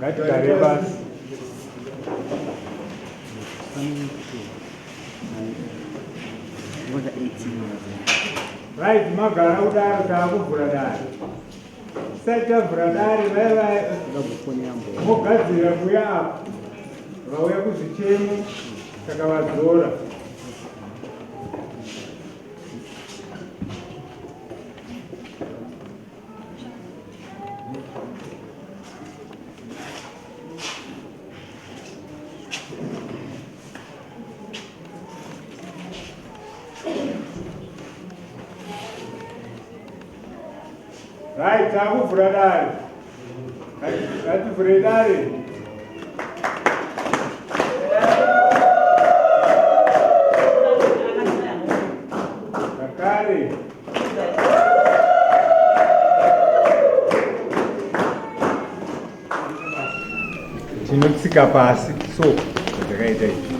Ngatigare pasi. Right, magara kudaro taakuvhura dare. Tisati tavhura dare vaya vogadzira kuya apa vauya kuzvichemo saka vadzora. Right, takuvhura dare. Ngativhure dare. Zvakare. Tinotsika pasi so zvakaita izvi.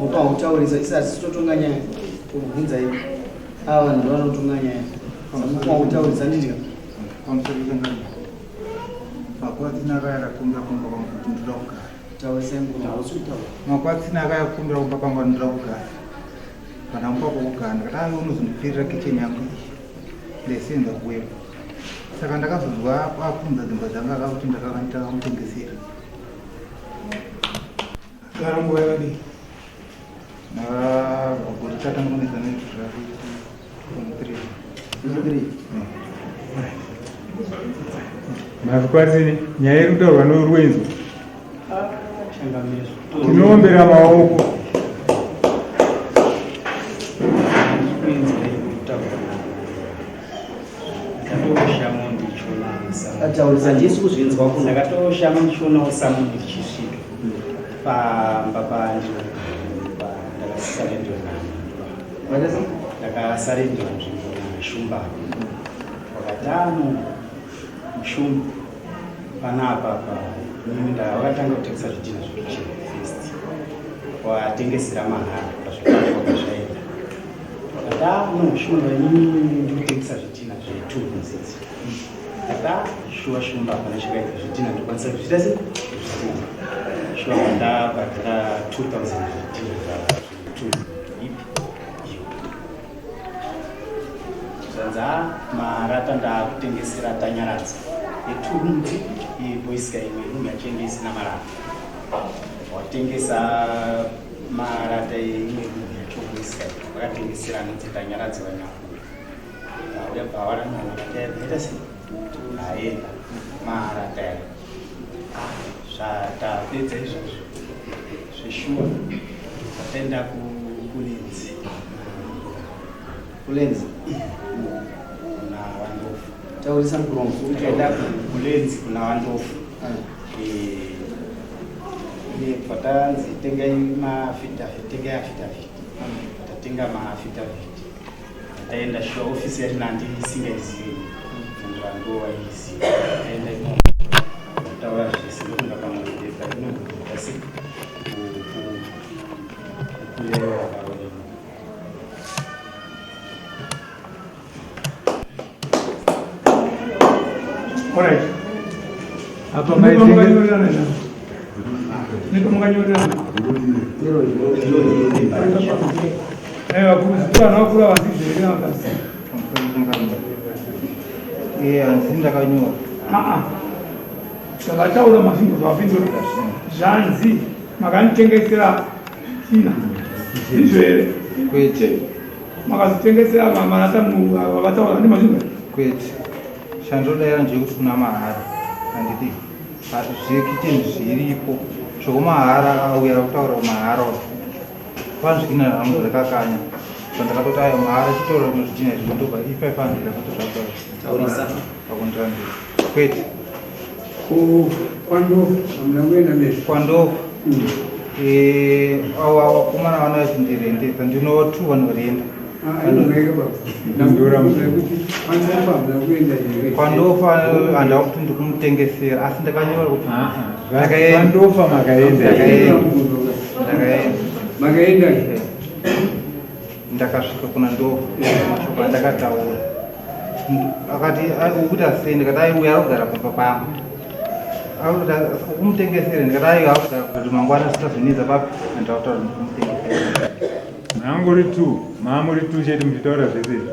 Opa utaurisa isati totonga nyaya. Kubvunza iwe. Ava vanhu ndovanotonga nyaya. Samupa utaurisa ndidya. Pamusoro changani. Makwatsina akaya akakumbira kumba kwangu kuti ndoda kugara. Taurisa ngoma hausi kutaura. Makwatsina akaya kukumbira kumba kwangu kuti ndoda kugara. Kana mupa kwokugara ndakati ayo unozondipfirira kitchen yangu iyi. Ndaisenza kuwekwa. Saka ndakazonzwa apunza dzimba dzanga akakuti ndakamutengesera. Gara nguva yakadii? Ndakabva tatanga kunetsa nezvako. Mazvikwatini, nyaya iri kutaurwa norwenzo. Tinoombera maoko. Ataurisa ndisi kuzvinzwa kuno. Ndakatoshama ndichionawo samu ndichisvika pamba pandinogara ndakasarendwa ndakasarendwa nzvimbo nashumba wakatano mushumba panapa pa inini ndawakatanga kutengesa zvidhina zvekuchera first watengesera mahara pazvikafu wakazvaenda wakati ah, no shumba inini ndikutengesa zvidhina zvetu idzi Aka shuwa shumba hapana chakaita zvidhina ndokwanisa kuzviita se zvidhina shuwa ndabhadhara 2000 zvidhina zvacho ipi iyo zvanzi a marata ndakutengesera tanyaradza yeturoom yeboiska imwe room yacho inge isina marata watengesa marata yeimwe room yacho boiska vakatengesera anonzi tanyaradza vanyakura Auya pawarangana vakaita sei? Aenda marata aya. Ah, zvatapedza izvozvo zveshuwa tataenda kulenzi. Kulenzi? Kuna Vandofu. Taurisa mukuru. Takaenda kulenzi kuna Vandofu. Eh, patanzi tengai maaffidavit, tengai affidavit. Tatenga maaffidavit. Taenda shuwa ofisi yacho nandisingaizivi ndo waiziva taenda imomo taura zvese ndokunga pamwe pepa inogasi kukureva kaurema. Alright. Apa maitenga Ndipo mukanyorerana. Eh, vakuru vana vakuru havazizve here vakadzi? Eh, hanzi ndakanyora. Ah ah. Zvakataura mazvinhu zvavapindura. Zvanzi makanditengesera tina. Ndizvo here? Kwete. Makazitengesera marata vataura ndimazvinhu. Kwete. Chandinodaira ndechekuti kuna mahara. Handiti. Zvekitchen zviripo zvokumahara auya kutaura kumahara panzvikina rangu rakakanya. Pandakatoti ayo mahara chitoro nezvidhina izvi ndobva i500 ndakati Taurisa. zvapakundirambira kwete. Kwandofa hamuna kuenda mese? Kwandofa. Ava vakomana vana vachindirendesa, ndino two vanorenda. Aimweke baba, kuti kwandofa hamuna kuenda here? Kwandofa handava kuti ndikumutengesera, asi ndakanyora kuti ndakaenda. Kwandofa makaenda? Ndakaenda. Ndakaenda. Makaenda? Ndakasvika kuna Ndofa, mashoko andakataura akati, "Ukuti asei?" Ndikati, "Ai, uyo ari kugara pamba pangu." Ukumutengesere? Ndikati, "Aiwa, ari kugara kuti mangwana sitazonetsa papi." Handakutaura ndikumutengesera. Mangori two, maamuri two chete muchitaura zvese izvi.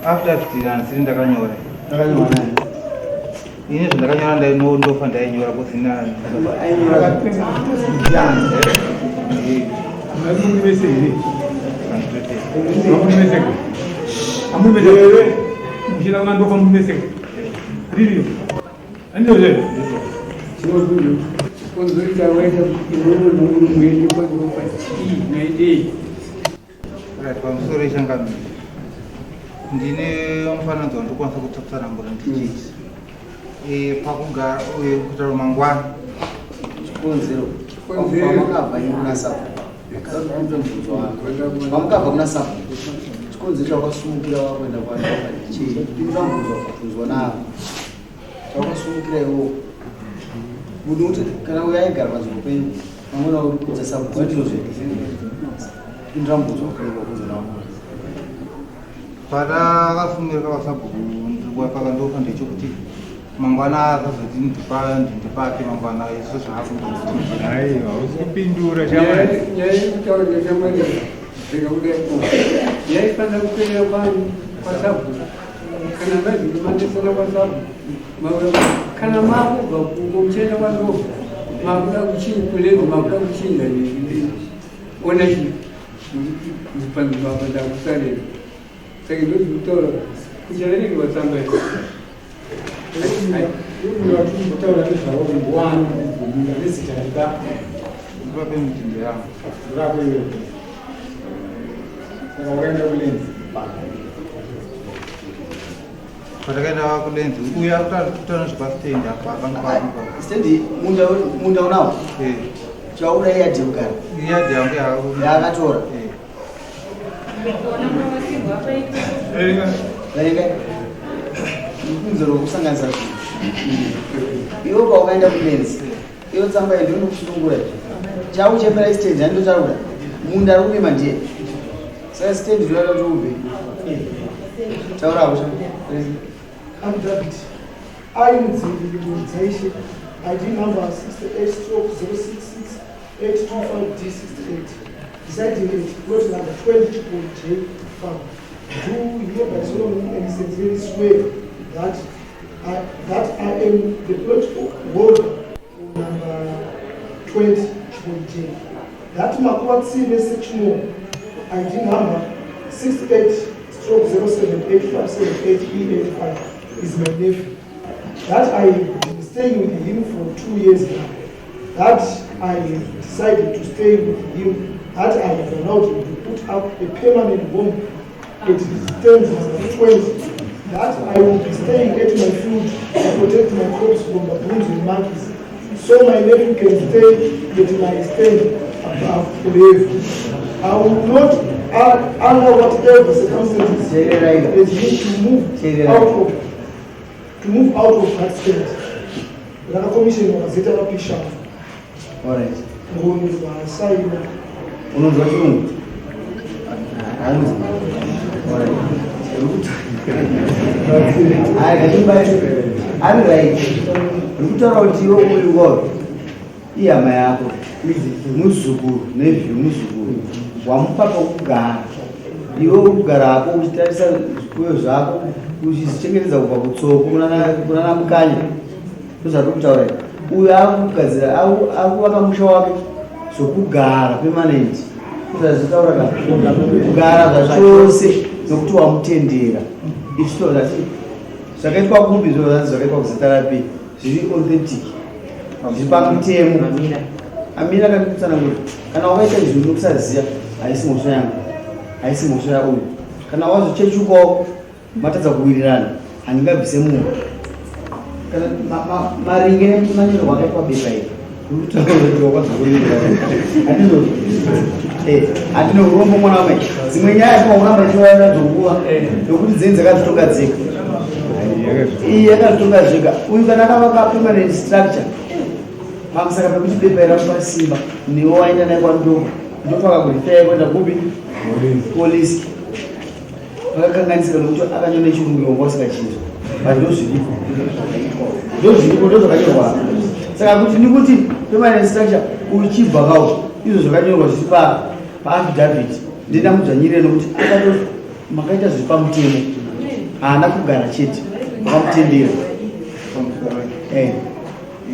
Affidavit handisiri ndakanyora. Akanyora nani? Ini zvandakanyora ndainondofa ndainyora kusina. Ainyora ndiani? Muri vese here? Handitotesa. Muri vese? Amuri vese muchida kuna Ndofa, muri vese ririyo andizvo? Chinobvunzo chikonzero chawaita kuti iwewe nouri muende kwaNdofa chii, naidei? Right, pamusoro ichangamiri, ndine mufananidzo wandikwanisa kutsanangura ndichiti pakugara kutaura mangwana. Chikonzero. Chikonzero. Pamakabva imi kuna sabhuku, mubvunzo wako, pamakabva kuna sabhuku, chikonzero chawakasumukira wakuenda kwaNdofa chii? Pindura mubvunzo wakabvunzwa navo. Chawakasumukira iwowo munhu kuti kana uyo aigara panzvimbo penyu, mangwana uri kudza sabhuku, andizvozve? Pindura mubvunzo wakabvunzwa navo. Patakasumira kwasabhuku pakandofa ndechekuti mangwana akazoti ndipake mangwana izvo zvaakuti. Aiwa, usi kupindura shamwari. Nyaya yekutaurira shamwari rega kudai, yaifanira kuperera kwasabhuku. Kana mazvinge mandesana kwasabhuku, kana makubva kungo muchienda kwaNdofa, makuda kulenzi, makuda kuchinja ownership panzvimbo apa, ndakusarira. Saka ndozvikutaura kuchaverengerwa tsamba iyi. Kutaura nezvavo wani nezita riba. Vape mitindo yangu. Rako iwe, saka wakaenda kulenzi? Patakaenda kulenzi, uya kutaura nezvepastendi apa akanga. Stendi, munda unawo chauda iyadhi kugara? Iyadhi yangu ya. Yaakatora. Verenga mubvunzo rokusanganisa zvinhu. Iwe paukaenda kulenzi, iyo tsamba iyi ndinokusunungura izvi. Chauchemera istendi, handotaura munda ari kurima ndiye, saka stendi ndoyada kuti ubve. Taurako. Affidavit. I, Mudzingiri Mudzaishe, ID number 68/066 825D68, residing at plot number 20 Chipon J Farm, do hereby solemnly and sincerely swear that I am the plot holder for number 20 Chipon J. That Makuatsine Sechmo, ID number 68/078578E85, is my nephew. That I have been staying with him for 2 years now. That I have decided to stay with him. That I have allowed him to put up a permanent home at stand number 20. That I will be staying at my field to protect my crops from baboons and monkeys, so my nephew can stay at my stand above forever. I will not, under whatever circumstances, Teerera. let him to move out of that stand. Rakakomisheni zita rapishafu. Alright. Ngoni vasaina. Unonzwa chirungu? Hanzi. Alright. Hayi, ari right. Uri kutaura kuti iwe uri wapi, ihama yako, muzukuru, nephew, muzukuru wamupa pokugara. Iwe uri kugarako uchitarisa zvipfuyo zvako, uchizvichengetedza kubva kutsoko kunana mukanya. Ndozvatiri kutaura. Uyu akugadzira, akuvaka musha wake zvokugara permanent. Ndozvazvitaura ka, kugara zvachose nokuti wamutendera. Ichito zvati zvakaitwa kupi? Zviro zvanzi zvakaitwa kuzita rapi, zviri authentic, zviri pamutemo. Amira akandikutsanangura kana wakaita izvi nokusaziva haisi mhosva yangu, haisi mhosva yauyu. Kana wazochechukawo matadza kuwirirana, handingabvise munhu. Kana maringe nemanyorerwo akaitwa bepa iri, handizvozvo. Handine urombo mwana wamai. Dzimwe nyaya dzinokuramba ichiuya nadzo nguva nokuti dzinenge dzakazvitonga dzega. Iyi yakazvitonga zvega. Uyu kana akavaka permanent structure pamusaka pekuti bepa iri ramupa simba, newe waenda naye kwaNdoko, ndopakakurifeya kuenda kupi? Polisi. Pakakanganisika nokuti akanyora nechirungu wanga usingachinzwa, but ndozviripo, ndozviripo, ndozvakanyorwa. Saka kuti ndikuti permanent structure uchibva kawo izvo zvakanyorwa zviri paaffidavit, ndenda mudzvanyirire nokuti akato makaita zviri pamutemo, haana kugara chete, makamutendera.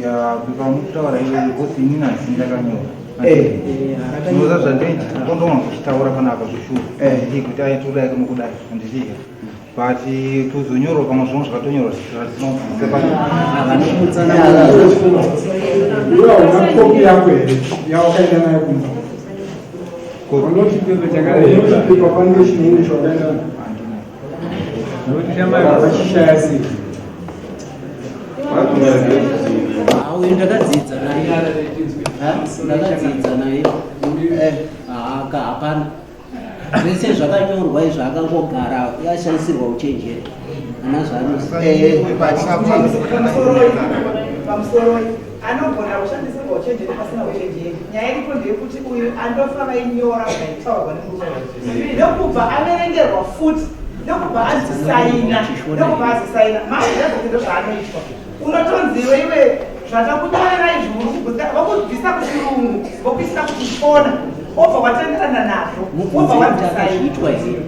Ya, pamukutaura iyoyo, because inini handisi ndakanyora. Ndinoza zvandinondonga kuchitaura panapa zveshuwa handiti kuti aitodai kuno kudai, handiti, but tozonyorwa pamwe zvimwe zvakatonyorwa zvatinobvisa. Iwe hauna kopi yako here yawakaenda nayo kumba? Unoti pepa chakareba. Pepa pane chinhu chawakaenda Nokuti shamwari vachishaya sei? Uyu ndakadzidza naye, ndakadzidza naye. Aka hapana zvese zvakanyorwa izvo, akangogara yashandisirwa uchenjeri ana zvaanoziva. Pamusoro anogona kushandisirwa uchenjeri pasina uchenjeri. Nyaya iripo ndeyekuti uyu andofa vainyora zvaitaurwa nemurume, ndokubva averengerwa futi, ndokubva azisaina, ndokubva azisaina maazoti ndozvaanoitwa. Unotonziwe iwe zvatakunyorera izvi muri kugutsa, vokubvisa kuchirungu vokuisira kuchishona, obva watenderana nazvo, wobva wazisaina. Akazviitwa here?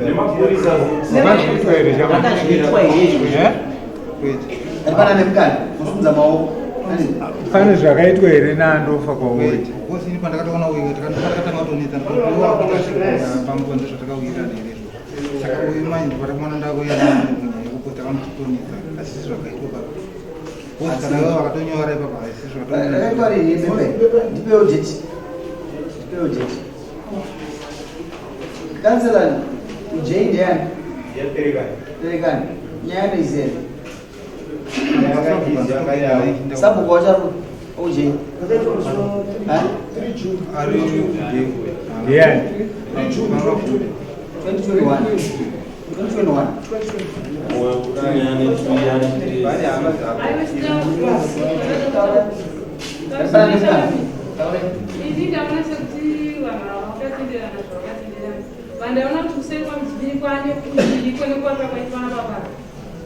Zvakazviitwa here? Akazviitwa here? Hapana nemukana musimudza maoko. Pane zvakaitwa here naandofa kwauri? Because ini pandakatoona uyu ndakatanga kutonetsa panguva ndozvatakawirirana here izvo. Saka uyu manje ndopatakumana ndakuya nekuti takamutonetsa, asi zvakaitwa pa because kana ivo vakatonyora ipapo haisi. Rakaitwa rini pepa? Ndipewo date, ndipewo date. Councillor ujei ndiani? Perekani. Nyaya noiziva? Sabhuku wacho ujei? Ndiani? 2021, 2021. Hapana nemukana. Ini ndaona sekuti vanhu ava vakatenderana zvavakatenderana. Vandaona kuti kuseri kwamudziviri kwane kuiko nekuwaka kwaitwa nababa,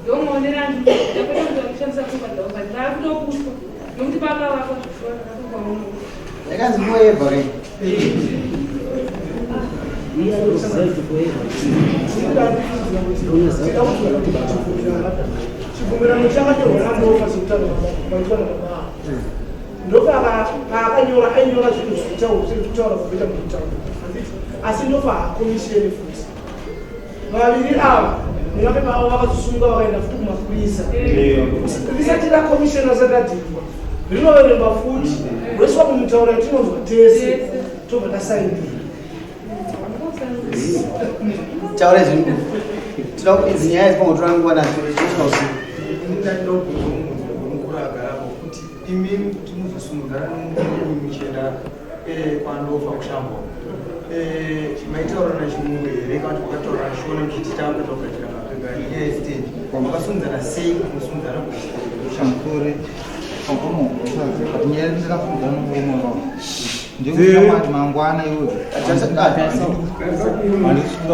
ndomuonera andikuita, kwete kuti vakushandisa pfungwa dzavo, but vaakutopushwa nokuti baba vako zvishuwa zvakatongwa uno. Yakanzi forever kai? Iye anoziva kuti forever. Chibvumirano chakanyorwa naNdofa sekutaura kwaitwa nababa, ndopaka paakanyora, ainyora zvinhu zvaitaura kutaura kuita mukutaura, handiti? Asi ndofa hakomisheni futi. Vaviri ava nevapepa avo vakazosunga vakaenda futi kumapurisa. Risati rakomisheni, risati radhindwa, rinoverengwa futi, roiswa mumutauro yatinonzwa tese, tobva tasainira. Taura zvinhu. Tinoda kuti idzi nyaya dzipangotora nguva nadzo tinosvika usiku. Ini ndandida kubvunza mubvunzo wemukuru agarapo kuti imimi kuti muzosumudzana nemurume uyu muchienda kwandofa kushambo, maitaurana chirungu here kana kuti makataurana Shona muchiti takuenda kugadzira mapepa enyaya yesitendi? Makasumudzana sei kuti musumudzana kushambo? Pamusoro pamurume, nyaya ndakafungana nomurume wavo ndekuti mangwana iwe handisikuda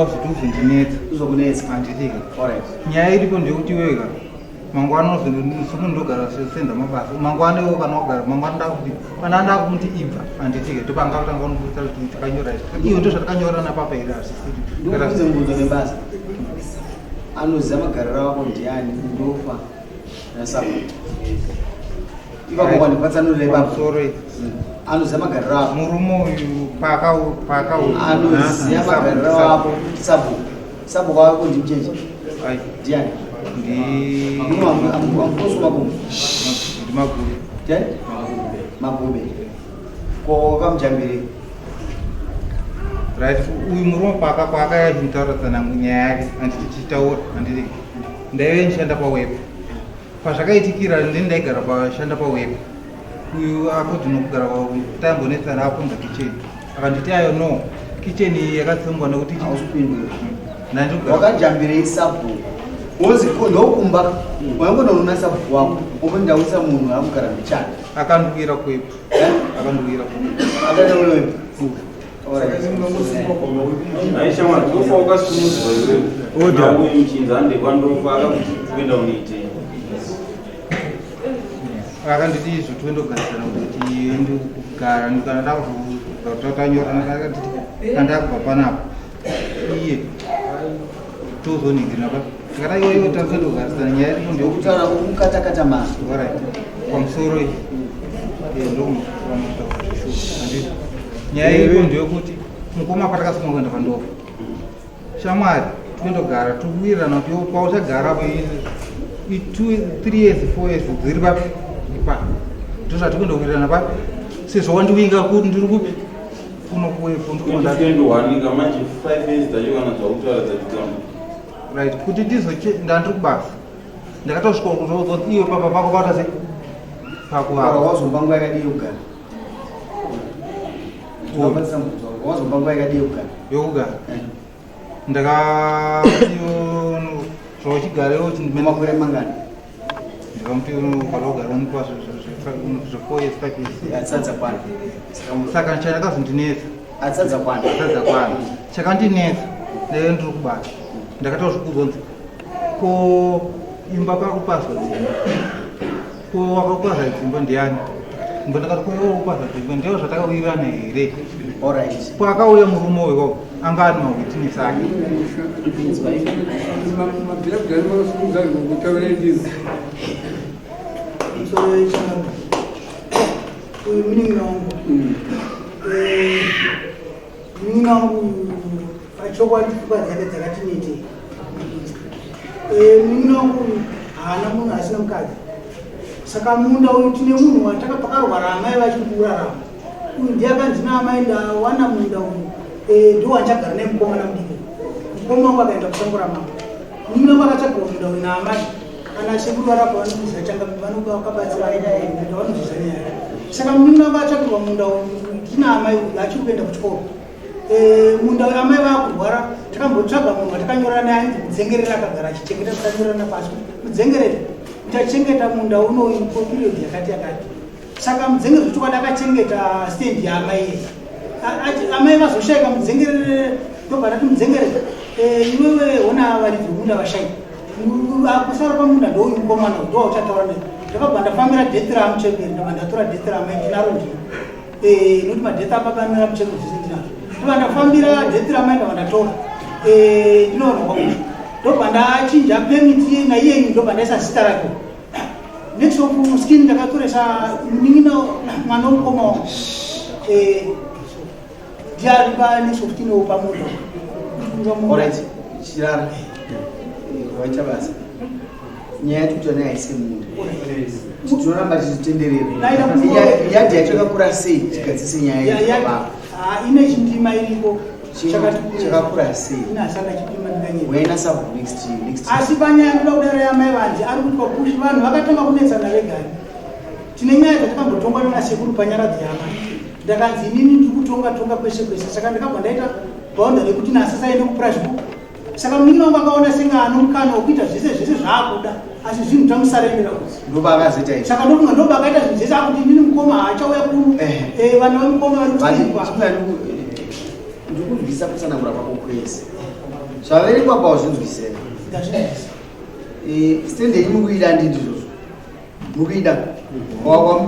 kuti uzondinetsa. Uzokunetsa. Handitika. Alright. Nyaya iripo ndekuti wega mangwana usiku ndogara senza mabasa, mangwana iwo kana wagara mangwana ndakuti kana ndakumuti ibva, handitike, ndopanga kutanga unobudisa kuti takanyora izvi, iyo ndo zvatakanyora napapa here, hazvisiri. Ndikuudze mubvunzo nebasa. Anoziva magariro ako ndiani? Ndofa nasabhuku. Ipapo kwandipatsanurira ipapo. Pamusoro. Anoziva magariro ako? Murume uyu paakau Anoziva magariro ako sabhuku? Sabhuku wako ndimucheche? Ndiani? Ndi Amukosi makumbo. Ndimagube. Ndiani? Magube. Ko wakamujambirei? Right, uyu murume paka paakaya achitaura tsanangu nyaya yake, handiti tichitaura, handiti ndaive ndichishanda pawepo. Pazvakaitikira ndini ndaigara pashanda pawepo. Uyu akoti nokugara tambonetsana apunza kicheni. Akanditi ayo no, kicheni iyi yakatsengwa nekuti Hausipindura. Ndandikugara. Wakajambirei sabhuku? Wozi ko ndokumba. Waingonoona sabhuku wako. Wobva ndauyisa munhu akugara mbichana. Akandiwira kwepo. Akandiwira kwepo. Akaenda wepo. Aisha mwana, ndofa wakasimudzwa iwewe. Order. Nauyu muchinzi ande kwandofa akakuti kuenda unoitei. Akanditi izvo toendogarisana kuti tiende kugara kana ndakuzotanyorana akanditi kana ndakubva panapa iye tozoningirina pa ndikati iwe iwe tazoendogarisana nyaya iripo ndeyekuti Ndokutaura umukatakata mari. Alright. Pamusoro iyi ndokuanditi nyaya iripo ndeyekuti mukoma patakasunga kuenda pandofa shamwari toendogara towirirana kuti iwe pauchagara apo 2 3 years 4 years dziri papi ipapo ndozvatikuendowirirana papi sezvo wandiwinga kuti ndiri kupi kuno kuwepo ndikuenda 2021 manje 5 years dzacho kana zvakutaura dzatidzamba. Right, kuti ndizoche ndandiri kubasa ndakatosvika kuzoudzwa kuti iwe papa pako paita sei pakuapa. Wazomba nguva yakadii yekugara? Ndinobatisa mubvunzo wako. Wazomba nguva yakadii yekugara? Yokugara ndakati zvochigarewo Makore mangani? Ndikamuti ukada kugara unopiwa zve 4 years 5 years. Hatsadza kwana. Saka chandakazondinetsa Hatsadza kwana. Hatsadza kwana. Chakandinetsa ndaive ndiri kubasa ndakatozvikudzwa kunzi ko imba pakupazwa dzimba ko wakapaza dzimba ndiani imba ndakati ko iwe wakapaza dzimba ndiyo zvatakawirirana here? Alright. Paakauya murume uyu ikoko anga ari mawitness ake. Musoro wechando uyu munin'ina wangu. Munin'ina wangu pachokwadi pfungwa dzake dzakati nete. Munin'ina wangu uyu haana munhu asina mukadzi, saka munda uyu tine munhu watakapakarwara amai vachiri kurarama. Uyu ndiye akanzi naamai ndawana munda uyu, ndo wandichagara naye mukomana mudiki. Mukoma wangu akaenda kusango ramambo, munin'ina wangu akatsvagirwa munda uyu naamai. Kana sekuru varapa vanokuziva changa vanokabatsira munda vanoziva nyaya. Saka munin'ina wangu atsvagirwa munda uyu ndina amai uyu achiri kuenda kuchikoro. Munda uyu amai vakurwara, takambotsvaga munhu watakanyora naye ainzi Mudzengerera, akagara achichengeta, takanyorana pasi Mudzengerera uchachengeta munda unoyu for period yakati yakati. Saka Mudzengerera zvechokwadi akachengeta stendi yaamai iye. Amai vazoshayika, Mudzengerere ndobva ndati Mudzengerere, iwewe hona varidzi vemunda vashaika, kusara pamunda ndouyu mukomana uyu ndowauchataura naye. Ndakabva ndafambira death ramuchemberi, ndabva ndatora death ramai ndinaro ndino, nokuti madeath ababa neramuchemberi zvese ndinazvo. Ndobva ndafambira death ramai, ndabva ndatora, ndinoona kwamusha, ndobva ndachinja permit naiyeyu, ndobva ndaisa zita rake next of kin. Ndakatoresa munin'ina mwana womukoma wangu, ndiye ari pa next of kin pamunda. Alright, Chirara. Waita basa. Nyaya yatikuita nayo haisi munda. Tinoramba tichitenderera. Yadhi yacho yakakura sei tigadzise nyaya yedu baba? Ine chindima iriko. Chakakura sei? Ine asana chipima ndikanyeka. Waenda sub next next. Asi panyaya ndoda kudaro yamai vanzi ari kuitwa push, vanhu vakatanga kunetsana vegani. Tine nyaya dzatakambotongwa nanasekuru panyaradzo yaamai, ndakanzi inini ndiri kutonga tonga kwese kwese, saka ndakabva ndaita boundary yekuti nasisaende kuprivate. Saka munin'ina wangu akaona senge ano mukana wekuita zvese zvese zvaakuda, asi zvinhu tamusarendera kuzi Ndopaakazoita izvi. Saka ndofunga ndoba akaita zvinhu zvese akuti inini mukoma haachauya kuno. Vana vemukoma vari kusikwa. Ndikunzwisa kutsanangura kwako kwese. Zvaverengwa pawazvinzwisera. Ndazvinzwisa. Stand yenyu mukuida ndindi izvozvo. Mukuida.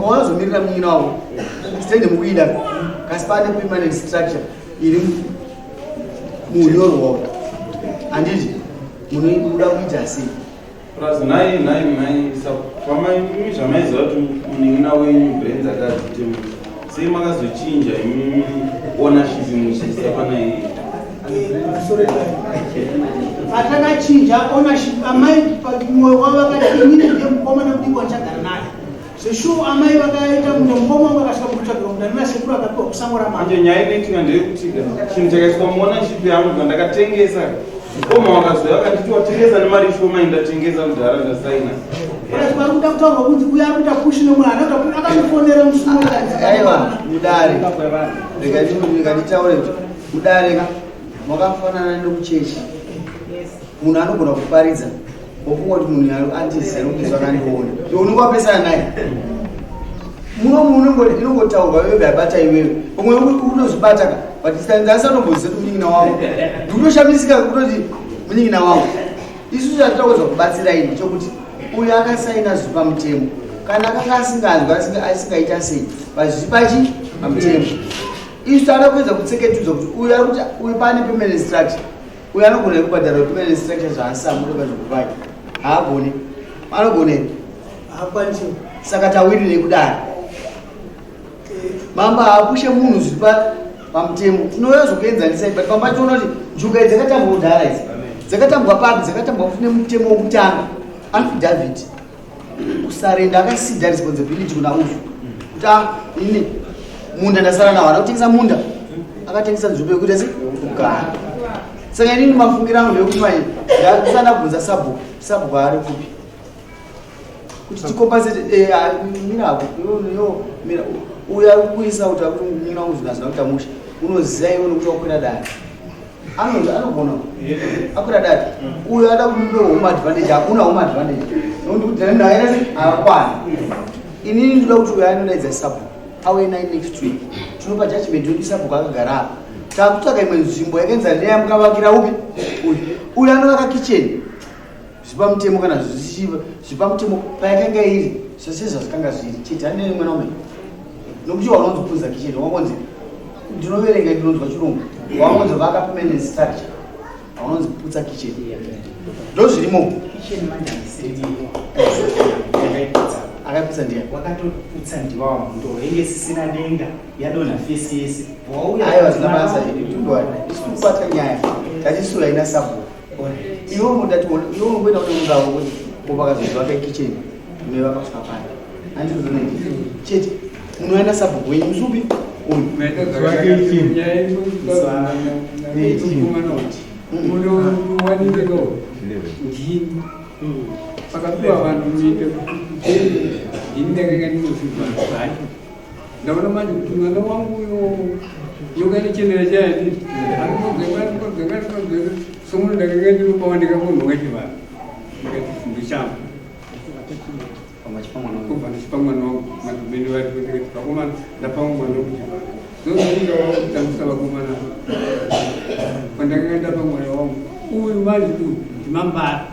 Wazomirira munin'ina wako. Stand mukuida. Kasi pane permanent structure iri munyorwa. Handiti munoda kuita sei? Plus nhai nhai nhai pamai imi zvamaiziva kuti munin'ina wenyu brains akadzitema sei makazochinja imimi ownership muchiisa pana iye? Patakachinja ownership, amai mwoyo wavo vakati inini ndiye mukomana mudiki wandichagara naye. Zveshuwa amai vakaita munda mukoma wangu akasvika kutsvagirwa munda nana sekuru akapiwa kusango ramambo. Manje nyaya inoitika ndeyekuti chinhu chakaiswa muownership yangu ndakatengesa mukoma wakazouya akanditi watengesa nemari shoma indatengesa kudhara ndasaina. Vari kuda kutaurwa kunzi uyo ari kuita pushi nemwana akandifonera musumo. Aiwa, mudare rega nditaure kuti mudare ka makafanana nekuchechi. Munhu anogona kuparidza wofunga kuti munhu andiziva nokuti zvakandiona, iwe unenge wapesana naye. Muno inongotaurwa iwewe abata iwewe, umwe unozvibata ka, but ndasanombozisa kuti munin'ina wangu, ndikutoshamisika kutoti munin'ina wangu. Isusu chatitakuedza kubatsira ini chokuti uyu akasaina zviri pamutemo, kana akanga asinganzwi asingaita sei pazviri pachi pamutemo. Isu tada kuedza kutseketudza kuti uyu ari kuti uyu pane permanent structure, uyu anogona kubhadhara permanent structure zvaasamuda panzvimbo pake haagone, anogone Haakwanisi. Saka tawirirei kudaro? Mambo haapushe munhu zviri pamutemo, tinouya zvokuenzanisai, but pamba tiona kuti njuga idzi dzakatambwa kudhara, idzi dzakatambwa papi? Dzakatambwa futi nemutemo wokutanga, affidavit kusurrender, akaceda responsibility kuna uyu kuti ah, ini munda ndasara nawo, ana kutengesa munda, akatengesa nzvimbo yekuita se kugara. Saka inini mafungiro angu ndeyekuti mai ndasana bvunza sabhuku, sabhuku ari kupi kuti ticompensate? Mirako yo mira, uyo ari kukuisa kuti akuti munin'ina wangu zvinhu hazvina kuita musha, unoziva iwe nokuti wakwira dare, anonzi anogona akwira dare. Uyo ada kuti mupe home advantage, hakuna home advantage nokuti kuti naye haakwana. Inini ndoda kuti uyo anodaidza sabhuku auye naye next week, tinopa judgment yedu sabhuku akagara apa. Takutsvaka imwe nzvimbo yakaenzana neyamukavakira upi uyu, uyu anovaka kitchen zvipamutemo, kana zvipamutemo payakanga iri sezvazvikanga zviri chete. Ane mwana umwe nokuti waunonzi punza kitchen, wakonzi ndinoverenga ndinonzwa chirungu, waunonzi vaka permanent structure, haunonzi putsa kitchen, ndo zvirimo. Kitchen manje handisiri yakaiputsa. Akaputsa ndiya? Wakatoputsa ndiwawa mundo inge sisina denga, yadonha face yese. Aiwa, zina basa tundwani, isu kubata nyaya tatisura ina sabhuku. Iwe mundati iwe unongoenda kune mungavo kuti upakazozvaka kitchen unoivaka kusvika pano, handizvozonei chete. Munhu aenda sabhuku wenyu musi upi uyu? Nyaya munowanikeko ndini pakapiwa vanhu muite ndini ndakanga ndinozvibva zvacho. Ndaona manje kuti mwana wangu uyo nyoka inochenera chayati arikogeka arikogeka arikogeka somuno ndakanga ndinopawa ndikakonhonga chivanhu ndikati ndochangu kubva ndichipa mwana wangu. Madzimene varipo, ndikati vakomana ndapa mwana kuchivanhu zozoita wakutambisa vakomana kwandakanga ndapa mwana wangu uyu. Manje uyu ndimambara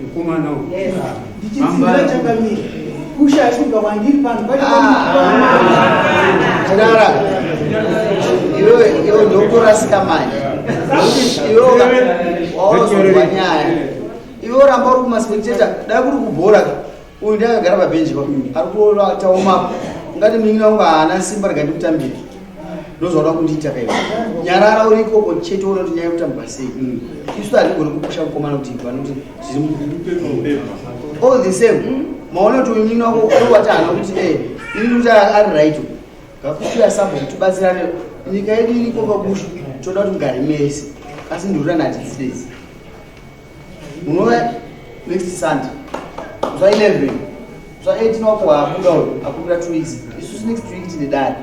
mukomana uyu. Ndichidzidzira chakamira kusha achibva kwandiri pano. Chidara iwewe, iwe ndokurasika manje. Iwe waunozonzwa nyaya, iwe uramba uri kumaspectator. Dai kuri kubhora ka, uyu ndiakagara pabhenji pa ari kutaomapo, ungati munin'ina wangu haana simba, rega ndikutambire. Ndozvauda kundiita kaiwe? Nyarara uri ikoko chete, uona kuti nyaya yekutambwa sei. Isu hatigoni kupusha mukomana kuti ibva nokuti zviri all the same. Maona kuti uyu munin'ina wako unowati haana kuti ini kuti ari right, ngakusiya sabhuku tibatsirane. Nyika yedu iriko pabushu, toda kuti mugare mese, asi ndururani hatidzidezi. Munouya next Sunday zva 11 zva 18 wako waabuda uyu akumbira 2 weeks, isusu next week tine dare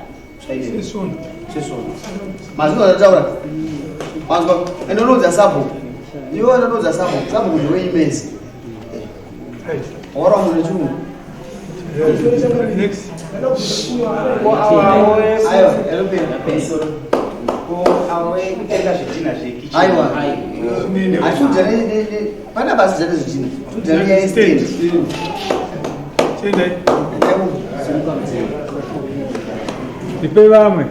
zva 11 sesvondo. Mazvinhu zvataura manzwa, ende unoudza sabhuku, iwe unoudza sabhuku, sabhuku ndeweimesi wara munhu chirungu. Aiwa, elopera. Ko awe kutenga zvidhina zvekitchen? Aiwa, hatudya pana basa dzane zvidhina, tudya nenyaya yestand. Tipe vamwe.